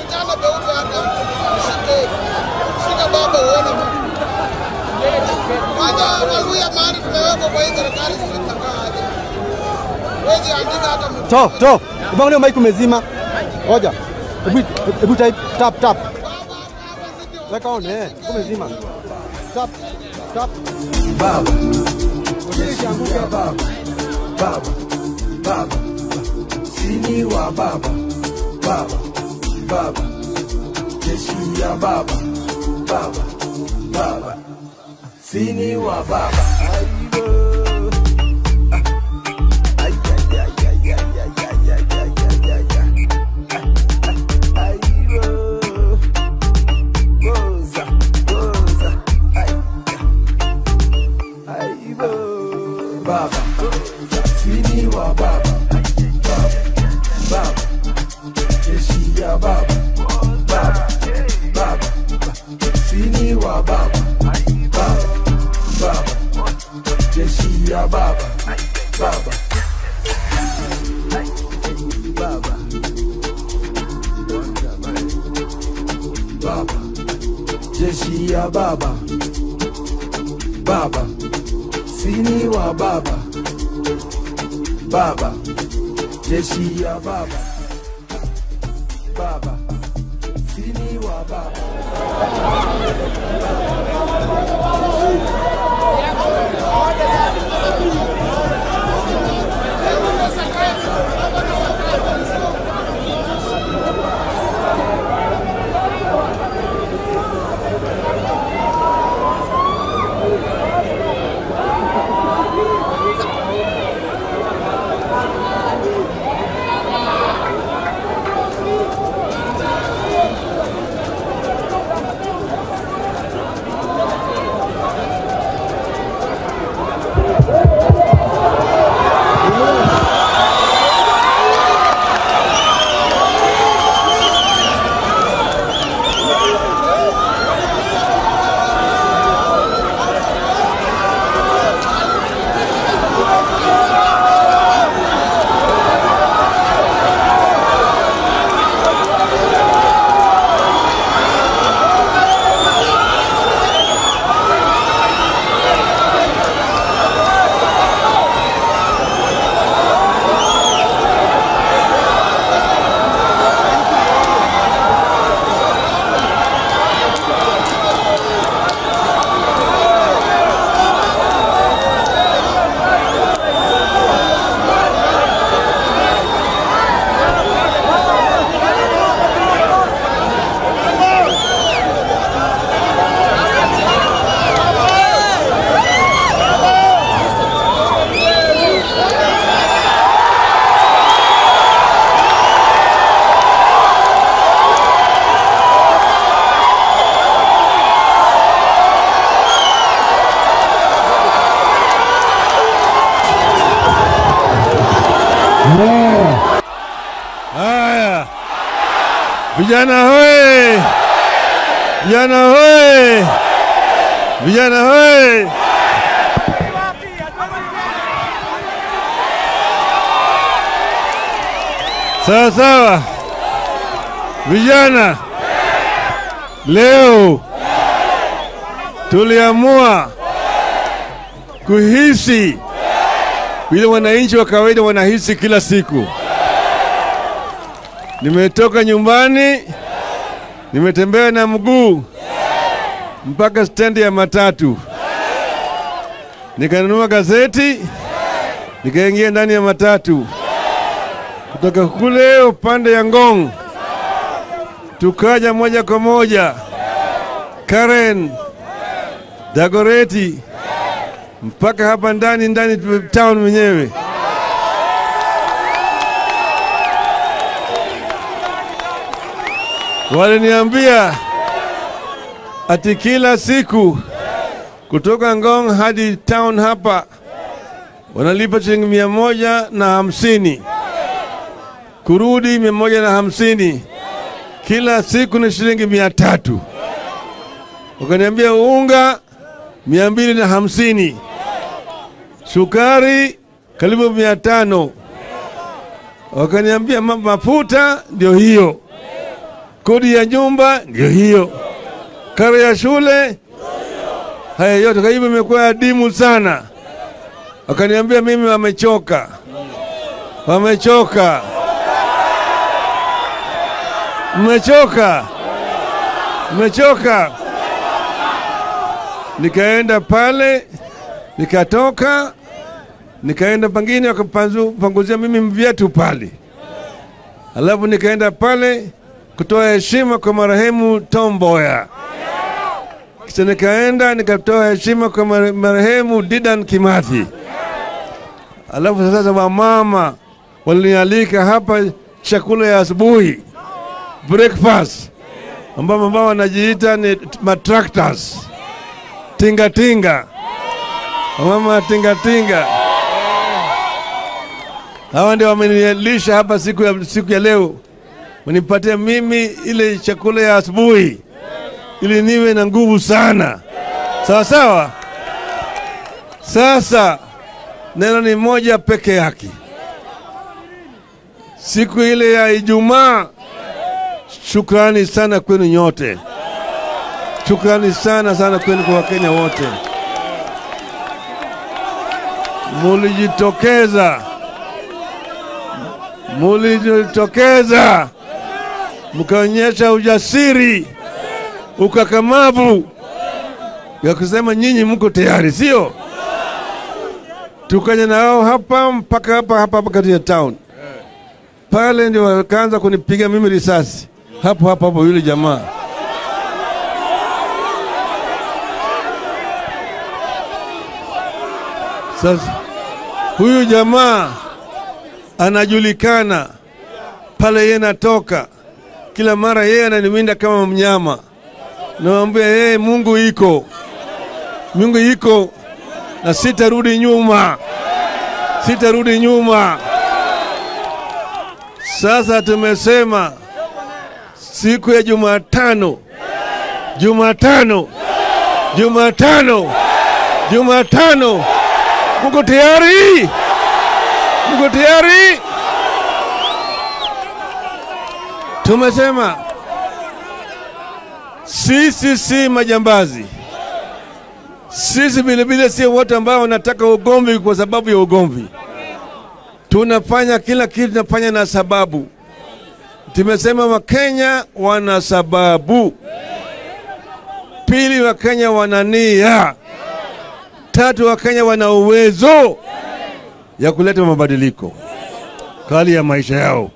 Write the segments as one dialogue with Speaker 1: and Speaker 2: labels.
Speaker 1: Mchana peupe hata. Shike. Shika baba uone. Kwanza Waluya mahali tumewekwa kwa hii serikali sisi tutakaa aje. Wezi andika hata mtu.
Speaker 2: To, to. Mbona leo mic umezima? Ngoja. Hebu type tap tap. Weka on eh, umezima. Tap tap.
Speaker 3: Baba. Jeshi ya baba. Baba. Baba. Sini wa baba. Baba. Baba. Jeshi ya baba. Baba. Baba. Sini wa baba. Ay ay ay ay ay ay ay ay ay ay ay. Aibo. Goza, goza. Ay. Aibo. Baba. Sini wa baba. Baba. Baba. Jeshi ya baba. Baba. Baba. Sini wa baba. Baba. Baba. Jeshi ya baba. Baba. Baba. Baba. Jeshi ya baba. Baba. Sini wa baba. Baba. Jeshi ya baba. Baba. Sini wa baba.
Speaker 4: Haya. Vijana hoye! Vijana hoye! Vijana hoye! Sawa sawa. Vijana, leo tuliamua kuhisi vile wananchi wa kawaida wanahisi kila siku. Nimetoka nyumbani, nimetembea na mguu mpaka stendi ya matatu. Nikanunua gazeti, nikaingia ndani ya matatu. Kutoka kule upande ya Ngong, tukaja moja kwa moja Karen, Dagoretti, mpaka hapa ndani town mwenyewe. Waliniambia ati kila siku kutoka Ngong hadi town hapa wanalipa shilingi 150, kurudi 150, kila siku ni shilingi 300. Wakaniambia unga 250, sukari karibu 500. Wakaniambia mafuta ndio hiyo. Kodi ya nyumba ndio hiyo. Karo ya shule, haya yote. Kwa hivyo imekuwa adimu sana. Wakaniambia mimi wamechoka. Wamechoka. Mmechoka. Mmechoka. Nikaenda pale, nikatoka, nikaenda pangine wakapanguzia mimi viatu pale. Alafu nikaenda pale kutoa heshima kwa marehemu Tom Mboya. Kisha nikaenda nikatoa heshima kwa marehemu Dedan Kimathi. Alafu sasa wamama walinialika hapa chakula ya asubuhi, breakfast, ambao wanajiita ni matractors, tinga tinga, wamama tinga tinga. Hawa ndio wamenilisha hapa siku ya leo. Wanipatia mimi ile chakula ya asubuhi ili niwe na nguvu sana. Sawa sawa. Sasa neno ni moja peke yake. Siku ile ya Ijumaa, shukrani sana kwenu nyote. Shukrani sana sana kwenu kwa Wakenya wote. Mulijitokeza. Mulijitokeza. Mkaonyesha ujasiri, ukakamavu ya kusema nyinyi mko tayari, sio? Tukaja nao hapa mpaka hapa katika town. Pale ndio wakaanza kunipiga mimi risasi. Hapo hapo hapo yule jamaa. Sasa huyu jamaa anajulikana pale yeye natoka. Kila mara yeye ananiwinda kama mnyama. Naambia yeye Mungu iko. Mungu iko na sitarudi nyuma. Sitarudi nyuma. Sasa tumesema siku ya Jumatano. Jumatano. Jumatano. Jumatano. Mko tayari? Mko tayari? Tumesema sisi si majambazi. Sisi vile vile si watu ambao wanataka ugomvi kwa sababu ya ugomvi. Tunafanya kila kitu, tunafanya na sababu. Tumesema Wakenya wana sababu. Pili, Wakenya wana nia. Tatu, Wakenya wana uwezo ya kuleta mabadiliko hali ya maisha yao,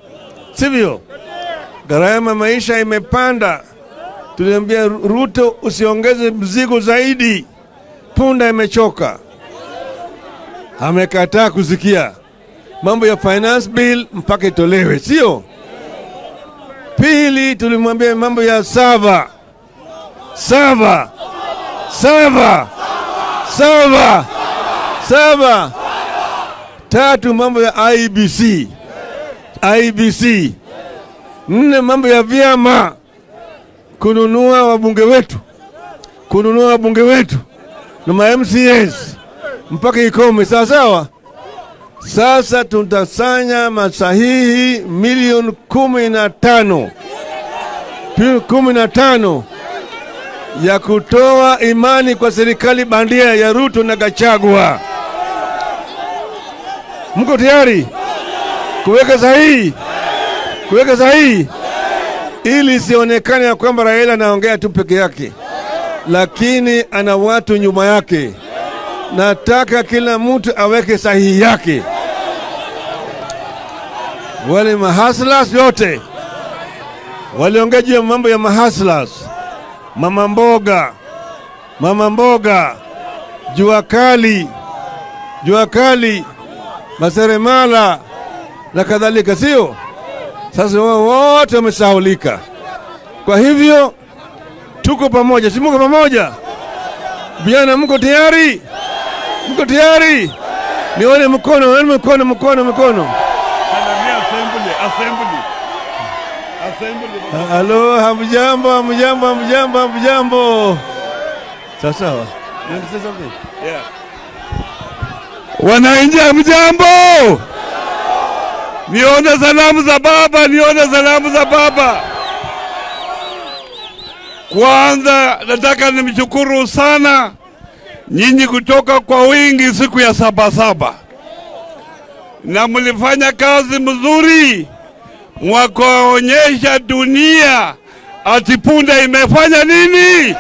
Speaker 4: sivyo? Gharama maisha imepanda. Tuliambia Ruto usiongeze mzigo zaidi, punda imechoka. Amekataa kusikia. Mambo ya finance bill mpaka itolewe, sio? Pili, tulimwambia mambo ya sava. Sava. Sava. Sava. Sava. Tatu, mambo ya IBC. IBC. Nne, mambo ya vyama, kununua wabunge wetu. Kununua wabunge wetu na ma MCAs mpaka ikome, sawa sawa. Sasa tutasanya masahihi milioni 15. 15 ya kutoa imani kwa serikali bandia ya Ruto na Gachagua. Mko tayari kuweka sahihi? Kuweka sahihi ili isionekane ya kwamba Raila anaongea tu peke yake, lakini ana watu nyuma yake. Nataka kila mtu aweke sahihi yake. Wale mahaslas yote waliongea juu ya mambo ya mahaslas, mama mboga, mama mboga, jua kali, jua kali, maseremala na kadhalika, sio? Sasa wote wamesahaulika. Kwa hivyo tuko pamoja, si mko pamoja? Vijana mko tayari? Mko tayari? Nione mkono, nione mkono, mkono, mkono.
Speaker 5: Assembly, assembly.
Speaker 4: Halo, hamjambo, hamjambo, hamjambo, hamjambo. Sawa sawa. You want to say something?
Speaker 5: Yeah.
Speaker 6: Wananchi hamjambo. Nione salamu za baba, nione salamu za baba.
Speaker 5: Kwanza nataka nimshukuru sana nyinyi kutoka kwa wingi siku ya Sabasaba, na mlifanya kazi mzuri, mwakaonyesha dunia ati punda imefanya nini.